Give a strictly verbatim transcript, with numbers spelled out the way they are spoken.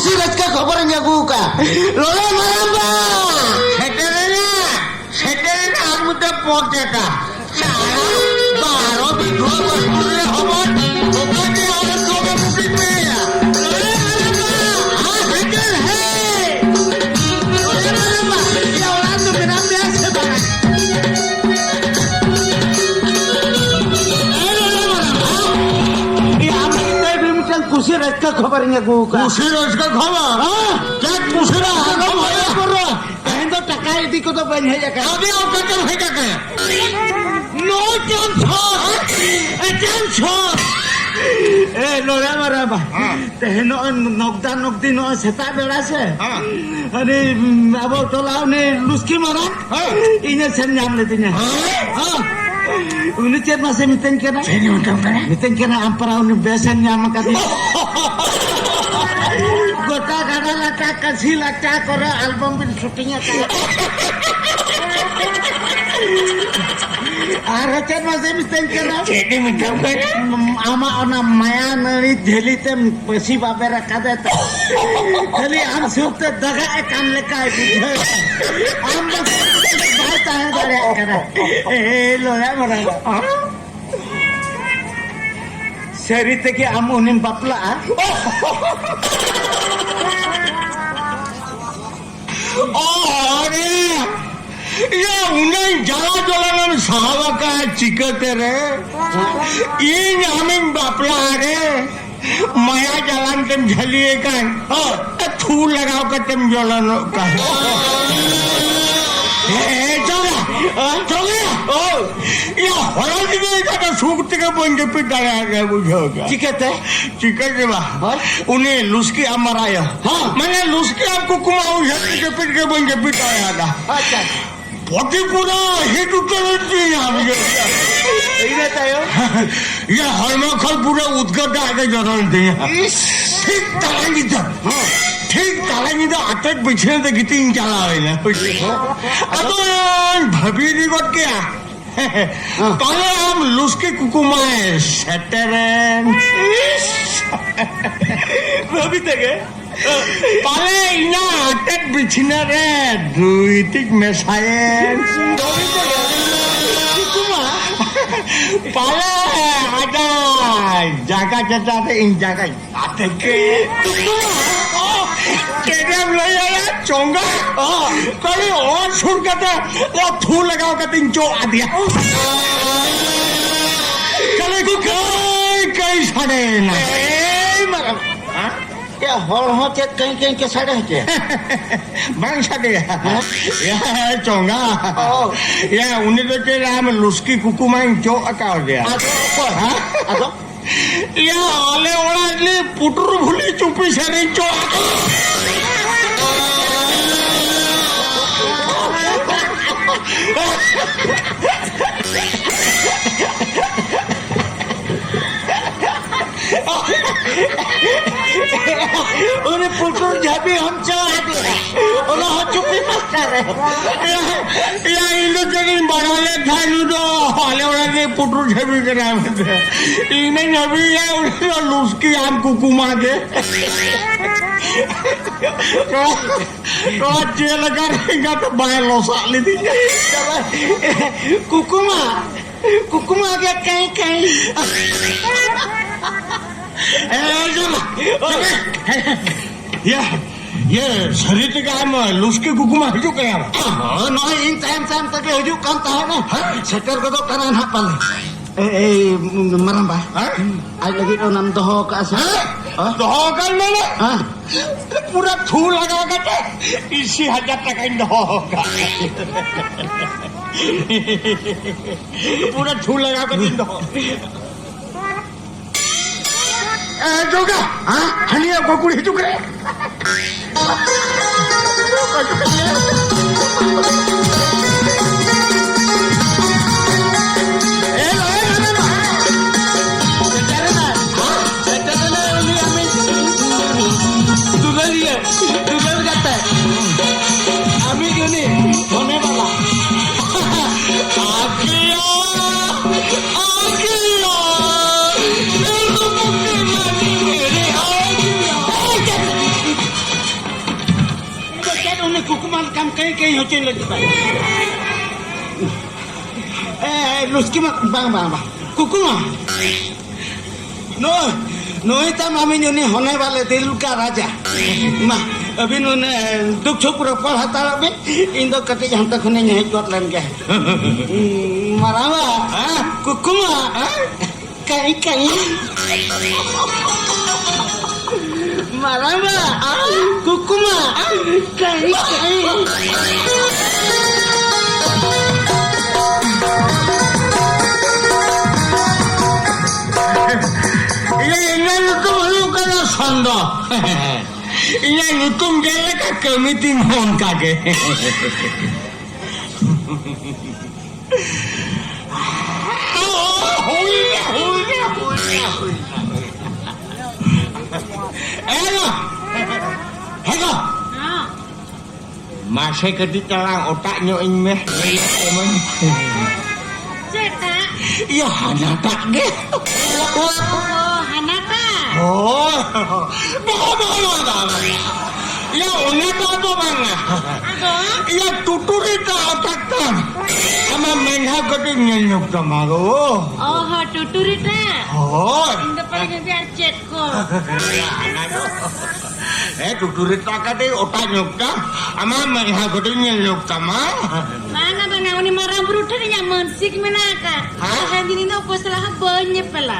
ᱪᱮᱫ ᱨᱟᱹᱥᱠᱟᱹ ᱠᱷᱚᱵᱚᱨᱤᱧ ᱟᱹᱜᱩ ᱟᱠᱟᱫ? ᱞᱚᱞᱟ ᱢᱟᱨᱟᱝᱵᱟ! ᱥᱮᱴᱮᱨᱮᱱᱟ, ᱥᱮᱴᱮᱨᱮᱱᱟ ᱟᱨ ᱢᱤᱫᱴᱮᱱ ᱯᱚᱨ ᱪᱮᱛᱟ᱾ ᱥᱟᱲᱟ ᱵᱟᱨᱚ ᱵᱤᱜᱷᱟᱹ ᱵᱟᱹᱫᱽ ᱨᱮ ᱦᱚᱵᱚᱨ, ᱚᱠᱟ ᱡᱮ ᱟᱨ ᱫᱚᱢᱮ ᱵᱩᱠᱤ ᱯᱮᱭᱟ᱾ ᱞᱚᱞᱟ ᱢᱟᱨᱟᱝᱵᱟ! ᱦᱮᱸ, ᱥᱮᱴᱮᱨ ᱦᱮ! ᱞᱚᱞᱟ ᱢᱟᱨᱟᱝᱵᱟ! ᱤᱭᱟᱹ ᱚᱲᱟᱜ ᱨᱮ ᱢᱮᱱᱟᱜ ᱢᱮᱭᱟ ᱥᱮ ᱵᱟᱝ? ᱮ ᱞᱚᱞᱟ ᱢᱟᱨᱟᱝᱵᱟ! ᱤᱭᱟᱹ ᱟᱢ ᱞᱟᱹᱜᱤᱫ ᱛᱮ ᱢᱤᱫᱴᱟᱝ ᱠᱩᱥᱤ ᱨᱟᱹᱥᱠᱟᱹ ᱠᱷᱚᱵᱚᱨᱤᱧ ᱟᱹᱜᱩ ᱟᱠᱟᱫ᱾ ᱠᱩᱥᱤ ᱨᱟᱹᱥᱠᱟᱹ ᱠᱷᱚᱵᱚᱨ? ᱦᱮᱸ? ᱪᱮᱫ ᱠᱩᱥᱤ ᱨᱟᱹᱥᱠᱟᱹ ᱠᱷᱚᱵᱚᱨ? ᱛᱮᱦᱮᱧ ᱫᱚ ᱴᱟᱠᱟ ᱤᱫᱤ ᱠᱚᱫᱚ ᱵᱟᱹᱧ ᱦᱮᱡ ᱟᱠᱟᱱᱟ᱾ ᱟᱫᱚ ᱚᱠᱟ ᱛᱮᱢ ᱦᱮᱡ ᱟᱠᱟᱱᱟ? No chance, sir. ᱮ, ᱪᱟᱱᱥ, ᱥᱚᱨ᱾ ᱮ, ᱞᱚᱞᱟ ᱢᱟᱨᱟᱝᱵᱟ᱾ ᱦᱮᱸ᱾ ᱛᱮᱦᱮᱧ ᱱᱚᱜᱼᱚᱭ ᱱᱚᱠᱫᱟ ᱱᱚᱠᱫᱤ ᱱᱚᱜᱼᱚᱭ ᱥᱮᱛᱟᱜ ᱵᱮᱲᱟ ᱥᱮ᱾ ᱦᱮᱸ᱾ ᱟᱹᱰᱤ, ᱩᱢ, ᱟᱵᱚ ᱴᱚᱞᱟ ᱩᱱᱤ ᱞᱩᱥᱠᱤ ᱢᱟᱨᱟᱝ᱾ ᱦᱮᱸ᱾ ᱤᱧᱮ ᱥᱮᱱ ᱧᱟᱢ ᱞᱤᱫᱤᱧᱟ᱾ ᱦᱮᱸ᱾ ᱦᱮᱸ᱾ ᱩᱱᱤ ᱪᱮᱫ ᱢᱟᱥᱮ ᱢᱤᱛᱟᱹᱧ ᱠᱟᱱᱟ? ᱪᱮᱫ ᱮ ᱢᱮᱛᱟᱢ ᱠᱟᱱᱟ? ᱢᱤᱛᱟᱹᱧ ᱠᱟᱱᱟ, "ᱟᱢ ᱯᱟᱨᱟ ᱩᱱᱤ ᱵᱮᱥᱮᱢ ᱧᱟᱢ ᱟᱠᱟᱫᱮᱭᱟ?" ᱜᱚᱴᱟ ᱜᱟᱰᱟ ᱞᱟᱴᱟ, ᱠᱟᱹᱥᱤ ᱞᱟᱴᱟ ᱠᱚᱨᱮ ᱟᱞᱵᱟᱢ ᱵᱤᱱ ᱥᱩᱴᱤᱝ ᱟᱠᱟᱫᱟ᱾ ᱟᱨᱦᱚᱸ ᱪᱮᱫ ᱢᱟᱥᱮ ᱢᱤᱛᱟᱹᱧ ᱠᱟᱱᱟ? ᱪᱮᱫ ᱮ ᱢᱮᱛᱟᱢ ᱠᱟᱱᱟ? ᱟᱢᱟᱜ ᱚᱱᱟ ᱢᱟᱭᱟ ᱱᱟᱹᱲᱤ ᱡᱷᱟᱹᱞᱤ ᱛᱮᱢ ᱯᱟᱹᱥᱤ ᱵᱟᱵᱮᱨ ᱟᱠᱟᱫᱮ ᱛᱟᱢᱟ᱾ ᱠᱷᱟᱹᱞᱤ ᱟᱢ ᱥᱩᱨ ᱛᱮ ᱫᱟᱜᱟᱜ ᱮ ᱠᱟᱱ ᱞᱮᱠᱟᱭ ᱵᱩᱡᱷᱟᱹᱣ᱾ ᱟᱢ ᱫᱚ ᱵᱟᱭ ᱛᱟᱦᱮᱸ ᱫᱟᱲᱮᱭᱟᱜ ᱠᱟᱱᱟ᱾ ᱮ ᱞᱚᱭᱟ ᱢᱟᱨᱟᱝ᱾ ᱥᱟᱹᱨᱤ ᱛᱮᱜᱮ ᱟᱢ ᱩᱱᱤᱢ ᱵᱟᱯᱞᱟᱜᱼᱟ? ᱚ, ᱟᱨᱮ! ᱭᱟ, ᱩᱱᱟᱹᱝ ᱡᱟᱞᱟ ᱡᱚᱞᱟᱱᱮᱢ ᱥᱟᱦᱟᱣ ᱟᱠᱟᱫ ᱪᱤᱠᱟᱹᱛᱮ ᱨᱮ? ᱤᱧ ᱟᱢᱤᱧ ᱵᱟᱯᱞᱟ ᱨᱮ, ᱢᱟᱭᱟ ᱡᱟᱞᱟᱱ ᱛᱮᱢ ᱡᱷᱟᱹᱞᱤᱭᱮ ᱠᱟᱱ, ᱦᱚᱸ᱾ ᱛᱷᱩ ᱞᱟᱜᱟᱣ ᱠᱟᱛᱮᱢ ᱡᱚᱞᱚᱱᱚᱜ ᱠᱟᱱ᱾ ᱦᱮᱸ, ᱪᱚᱞᱟ, ᱪᱚᱞᱟ᱾ ᱚ᱾ ᱭᱟ, ᱦᱚᱞᱟ ᱧᱤᱫᱟᱹ ᱮᱴᱟᱜ ᱥᱩᱠ ᱛᱮᱜᱮ ᱵᱟᱹᱧ ᱡᱟᱹᱯᱤᱫ ᱫᱟᱲᱮᱭᱟᱜ ᱠᱟᱱᱟ, ᱵᱩᱡᱷᱟᱹᱣ ᱠᱮᱫᱟ᱾ ᱪᱤᱠᱟᱹᱛᱮ? ᱪᱤᱠᱟᱹᱛᱮ ᱵᱟ? ᱦᱳᱭ᱾ ᱩᱱᱤ ᱞᱩᱥᱠᱤ ᱟᱢᱟᱨ ᱟᱭᱳ᱾ ᱦᱚᱸ᱾ ᱢᱟᱱᱮ ᱞᱩᱥᱠᱤ ᱟᱢ ᱠᱩᱠᱢᱟ ᱩᱭᱦᱟᱹᱨ ᱛᱮ ᱡᱟᱹᱯᱤᱫ ᱜᱮ ᱵᱟᱹᱧ ᱡᱟᱹᱯᱤᱫ ᱫᱟᱲᱮᱭᱟᱫᱟ᱾ ᱟᱪᱪᱷᱟ᱾ ᱯᱚᱴᱤ ᱯᱩᱨᱟᱹ ᱦᱤᱴ ᱩᱛᱟᱹᱨ ᱮᱱ ᱛᱤᱧᱟ, ᱵᱩᱡᱷᱟᱹᱣ᱾ ᱤᱱᱟᱹ ᱛᱟᱭᱚᱢ? ᱭᱟ, ᱦᱚᱲᱢᱚ ᱠᱷᱚᱱ ᱯᱩᱨᱟᱹ ᱩᱫᱽᱜᱟᱹᱨ ᱫᱟᱜ ᱜᱮ ᱡᱚᱨᱚᱭᱮᱱ ᱛᱤᱧᱟ᱾ ᱤᱥ! ᱴᱷᱤᱠ ᱛᱟᱞᱟ ᱧᱤᱫᱟᱹ᱾ ᱦᱚᱸ᱾ ᱴᱷᱤᱠ ᱛᱟᱞᱟ ᱧᱤᱫᱟᱹ ᱟᱴᱮᱫ ᱵᱤᱪᱷᱟᱹ ᱛᱮ ᱜᱤᱛᱤᱡ ᱤᱧ ᱪᱟᱞᱟᱣ ᱮᱱᱟ᱾ ᱦᱚᱸ᱾ ᱟᱫᱚᱧ ᱵᱷᱟᱹᱵᱤ ᱤᱫᱤ ᱜᱚᱫ ᱠᱮᱜᱼᱟ᱾ ᱦᱮᱸ᱾ ᱯᱟᱞᱮ ᱟᱢ ᱞᱩᱥᱠᱤ ᱠᱩᱠᱩᱢᱟᱭ ᱥᱮᱴᱮᱨᱮᱱ᱾ ᱤᱥ! ᱵᱷᱟᱹᱵᱤ ᱛᱮᱜᱮ? ᱯᱟᱞᱮ ᱤᱧᱟᱜ ᱟᱴᱮᱫ ᱵᱤᱪᱷᱱᱟᱹ ᱨᱮ ᱫᱩᱭ ᱛᱤᱡ ᱢᱮᱥᱟᱭᱮᱱ᱾ ᱯᱟᱞᱮ ᱟᱡᱟᱜ ᱡᱟᱸᱜᱟ ᱪᱮᱛᱟᱱ ᱨᱮ ᱤᱧ ᱡᱟᱸᱜᱟᱧ ᱟᱛᱮ ᱠᱮᱫ᱾ ᱪᱮᱫ ᱮᱢ ᱞᱟᱹᱭᱟ ᱭᱟ ᱪᱚᱸᱜᱟ? ᱠᱷᱟᱹᱞᱤ ᱚᱛ ᱥᱩᱨ ᱠᱟᱛᱮ, ᱚᱛ ᱛᱷᱩ ᱞᱟᱜᱟᱣ ᱠᱟᱛᱮᱧ ᱪᱚᱜ ᱟᱫᱮᱭᱟ᱾ ᱠᱷᱟᱹᱞᱤ ᱠᱟᱹᱭ ᱠᱟᱹᱭ ᱥᱟᱰᱮᱭᱮᱱᱟ᱾ ᱮᱭ ᱢᱟᱨᱟᱝ᱾ ᱦᱮᱸ? ᱭᱟ, ᱦᱚᱲ ᱦᱚᱸ ᱪᱮᱫ ᱠᱟᱹᱭ ᱠᱟᱹᱭ ᱠᱚ ᱥᱟᱰᱮ ᱦᱚᱪᱚᱭᱟ? ᱵᱟᱝ ᱥᱟᱰᱮᱭᱟ᱾ ᱦᱮᱸ? ᱭᱟ, ᱪᱚᱸᱜᱟ᱾ ᱚ᱾ ᱭᱟ, ᱩᱱᱤ ᱫᱚ ᱪᱮᱫ ᱟᱢ ᱞᱩᱥᱠᱤ ᱠᱩᱠᱩᱢᱟᱧ ᱪᱚᱜ ᱟᱠᱟᱣᱫᱮᱭᱟ᱾ ᱟᱫᱚ ᱚᱠᱚᱭ? ᱦᱮᱸ? ᱟᱫᱚ? ᱭᱟ, ᱟᱞᱮ ᱚᱲᱟᱜ ᱨᱤᱱᱤᱡ ᱯᱩᱴᱩᱨ ᱵᱷᱩᱞᱤ ᱪᱩᱯᱤ ᱥᱮᱨᱮᱧ ᱪᱚ᱾ ᱩᱱᱤ ᱯᱩᱴᱩᱨ ᱡᱷᱟᱹᱵᱤ ᱦᱚᱸᱢ ᱪᱚ ᱟᱫᱮᱭᱟ᱾ ᱚᱱᱟ ᱦᱚᱸ ᱪᱩᱯᱤ ᱯᱟᱥᱴᱟ ᱨᱮ᱾ ᱭᱟ, ᱤᱧ ᱫᱚ ᱪᱮᱫ ᱤᱧ ᱵᱟᱲᱟᱭ ᱞᱮᱫ ᱛᱟᱦᱮᱸᱫ ᱱᱩᱭ ᱫᱚ ᱟᱞᱮ ᱚᱲᱟᱜ ᱨᱤᱱᱤᱡ ᱯᱩᱴᱩᱨ ᱡᱷᱟᱹᱵᱤ ᱠᱟᱱᱟᱭ ᱢᱮᱱᱛᱮ᱾ ᱤᱧ ᱫᱚᱧ ᱵᱷᱟᱹᱵᱤᱭᱮᱫᱼᱟ ᱩᱱᱤ ᱫᱚ ᱞᱩᱥᱠᱤ ᱟᱢ ᱠᱩᱠᱩᱢᱟ ᱜᱮ᱾ ᱱᱚᱣᱟ, ᱱᱚᱣᱟ ᱪᱮᱫ ᱞᱮᱠᱟ ᱨᱮ ᱮᱸᱜᱟᱛ ᱵᱟᱭ ᱞᱚᱥᱟᱜ ᱞᱤᱫᱤᱧᱟ? ᱠᱩᱠᱩᱢᱟ, ᱠᱩᱠᱩᱢᱟ ᱜᱮ ᱠᱟᱹᱭ ᱠᱟᱹᱭ᱾ ᱮ, ᱡᱚᱢᱟ, ᱡᱚᱢᱟ᱾ ᱭᱟ, ᱤᱭᱟᱹ, ᱥᱟᱹᱨᱤ ᱛᱮᱜᱮ ᱟᱢ ᱞᱩᱥᱠᱤ ᱠᱩᱠᱩᱢᱟ ᱦᱤᱡᱩᱜ ᱠᱟᱱᱟ? ᱦᱚᱸ, ᱱᱚᱜᱼᱚᱭ ᱤᱧ ᱛᱟᱭᱚᱢ ᱛᱟᱭᱚᱢ ᱛᱮᱜᱮ ᱦᱤᱡᱩᱜ ᱠᱟᱱ ᱛᱟᱦᱮᱱᱟ᱾ ᱦᱮᱸ? ᱥᱮᱴᱮᱨ ᱜᱚᱫᱚᱜ ᱠᱟᱱᱟ ᱱᱟᱦᱟᱜ ᱯᱟᱞᱮ᱾ ᱮ, ᱮᱭ, ᱢᱟᱨᱟᱝᱵᱟ, ᱦᱮᱸ? ᱟᱡ ᱞᱟᱹᱜᱤᱫ ᱚᱱᱟᱢ ᱫᱚᱦᱚ ᱟᱠᱟᱫᱼᱟ ᱥᱮ? ᱦᱮᱸ? ᱦᱮᱸ? ᱫᱚᱦᱚ ᱟᱠᱟᱫ ᱢᱟᱱᱮ? ᱦᱮᱸ᱾ ᱯᱩᱨᱟᱹ ᱛᱷᱩ ᱞᱟᱜᱟᱣ ᱠᱟᱛᱮ ᱤᱥᱤ ᱦᱟᱡᱟᱨ ᱴᱟᱠᱟᱧ ᱫᱚᱦᱚ ᱟᱠᱟᱫ᱾ ᱯᱩᱨᱟᱹ ᱛᱷᱩ ᱞᱟᱜᱟᱣ ᱠᱟᱛᱮᱧ ᱫᱚᱦᱚ᱾ ᱮ, ᱡᱚᱜᱟ, ᱦᱮᱸ? ᱦᱟᱹᱱᱤᱭᱟᱜ ᱵᱟᱹᱠᱩᱲ ᱦᱤᱡᱩᱜ ᱠᱟᱱᱟ᱾ ᱥᱮᱴᱮᱨᱮᱱᱟᱭ, ᱥᱮᱴᱮᱨᱮᱱᱟᱭ ᱩᱱᱤ ᱟᱢᱤᱡ ᱫᱩᱞᱟᱹᱲᱤᱭᱟᱹ, ᱫᱩᱞᱟᱹᱲ ᱜᱟᱛᱮ, ᱟᱢᱤᱡ ᱩᱱᱤ ᱢᱚᱱᱮ ᱵᱟᱞᱟ᱾ ᱟᱜᱮᱭᱟ, ᱟᱜᱮᱭᱟ, ᱮ ᱨᱩᱯ ᱠᱮ ᱨᱟᱱᱤ ᱢᱮᱨᱮ ᱟᱜᱮᱭᱟ᱾ ᱦᱚᱪᱚᱧ ᱞᱟᱹᱜᱤᱫ ᱛᱟᱭ᱾ ᱮ, ᱞᱩᱥᱠᱤ ᱢᱟ, ᱵᱟᱝ, ᱵᱟᱝ, ᱵᱟᱝ᱾ ᱠᱩᱠᱩ ᱢᱟ᱾ ᱱᱩᱭ, ᱱᱩᱭ ᱛᱟᱢ ᱟᱢᱤᱧ ᱩᱱᱤ ᱦᱚᱱᱮ ᱵᱟᱞᱮ ᱫᱤᱞ ᱠᱟ ᱨᱟᱡᱟ᱾ ᱢᱟ, ᱟᱹᱵᱤᱱ ᱩᱱᱤ ᱫᱩᱠ ᱥᱩᱠ ᱨᱚᱯᱚᱲ ᱦᱟᱛᱟᱲᱚᱜ ᱵᱤᱱ᱾ ᱤᱧ ᱫᱚ ᱠᱟᱹᱴᱤᱡ ᱦᱟᱱᱛᱮ ᱠᱷᱚᱱᱤᱧ ᱦᱮᱡ ᱜᱚᱫ ᱞᱮᱱ ᱜᱮ᱾ ᱢᱟᱨᱟᱝᱵᱟ, ᱦᱮᱸ? ᱠᱩᱠᱩ ᱢᱟ᱾ ᱦᱮᱸ? ᱠᱟᱹᱦᱤ, ᱠᱟᱹᱦᱤ᱾ ᱢᱟᱨᱟᱝᱵᱟ, ᱠᱩᱠᱩᱢᱟ, ᱠᱟᱹᱦᱤ, ᱠᱟᱹᱦᱤ᱾ ᱤᱧᱟᱹᱜ, ᱤᱧᱟᱹᱜ ᱧᱩᱛᱩᱢ ᱦᱩᱭᱩᱜ ᱠᱟᱱᱟ ᱥᱚᱱᱫᱚ᱾ ᱤᱧᱟᱹᱜ ᱧᱩᱛᱩᱢ ᱪᱮᱫ ᱞᱮᱠᱟ, ᱠᱟᱹᱢᱤ ᱛᱤᱧ ᱦᱚᱸ ᱚᱱᱠᱟ ᱜᱮ᱾ ᱦᱩᱭᱱᱟ, ᱦᱩᱭᱱᱟ, ᱦᱩᱭᱱᱟ, ᱦᱩᱭᱱᱟ, ᱦᱩᱭᱱᱟ᱾ ᱮ ᱜᱚ! ᱦᱮ ᱜᱚ! ᱦᱮᱸ᱾ ᱢᱟᱥᱮ ᱠᱟᱹᱴᱤᱡ ᱪᱟᱞᱟᱝ ᱚᱴᱟᱜ ᱧᱚᱜ ᱤᱧ ᱢᱮ, ᱧᱮᱞᱚᱜ ᱠᱟᱹᱱᱟᱹᱧ᱾ ᱪᱮᱫᱴᱟᱜ? ᱤᱭᱟᱹ, ᱦᱟᱱᱟᱴᱟᱜ ᱜᱮ᱾ ᱚ, ᱦᱟᱱᱟᱴᱟᱜ? ᱦᱳᱭ᱾ ᱵᱟᱝ, ᱵᱟᱝ, ᱵᱟᱝ, ᱵᱟᱝ, ᱵᱟᱝ᱾ ᱤᱭᱟᱹ, ᱚᱱᱟᱴᱟᱜ ᱫᱚ ᱵᱟᱝᱟ᱾ ᱟᱫᱚ? ᱤᱭᱟᱹ, ᱴᱩᱴᱩᱨᱤᱴᱟᱜ ᱚᱴᱟᱜ ᱛᱟᱢ᱾ ᱟᱢᱟᱜ ᱢᱮᱫᱦᱟ ᱠᱟᱹᱴᱤᱡ ᱧᱮᱞ ᱧᱚᱜ ᱛᱟᱢᱟ ᱜᱚ᱾ ᱚ ᱦᱚᱸ, ᱴᱩᱴᱩᱨᱤᱴᱟᱜ? ᱦᱳᱭ᱾ ᱤᱧ ᱫᱚ ᱯᱟᱞᱮ ᱢᱮᱱᱫᱟᱹᱧ ᱟᱨ ᱪᱮᱫ ᱠᱚ? ᱦᱮᱸ, ᱴᱩᱴᱩᱨᱤᱴᱟᱜ ᱠᱟᱹᱴᱤᱡ ᱚᱴᱟᱜ ᱧᱚᱜ ᱛᱟᱢ᱾ ᱟᱢᱟᱜ ᱢᱮᱫᱦᱟ ᱠᱟᱹᱴᱤᱡ ᱧᱮᱞ ᱧᱚᱜ ᱛᱟᱢᱟ᱾ ᱵᱟᱝᱟ, ᱵᱟᱝᱟ, ᱩᱱᱤ ᱢᱟᱨᱟᱝ ᱵᱩᱨᱩ ᱴᱷᱮᱱ ᱤᱧᱟᱹᱜ ᱢᱟᱹᱱᱥᱤᱠ ᱢᱮᱱᱟᱜ ᱟᱠᱟᱫ᱾ ᱦᱮᱸ? ᱮᱱᱠᱷᱟᱱ ᱡᱩᱫᱤ ᱤᱧ ᱫᱚ ᱚᱠᱚᱭ ᱥᱟᱞᱟᱜ ᱦᱚᱸ ᱵᱟᱹᱧ ᱧᱮᱯᱮᱞᱟ᱾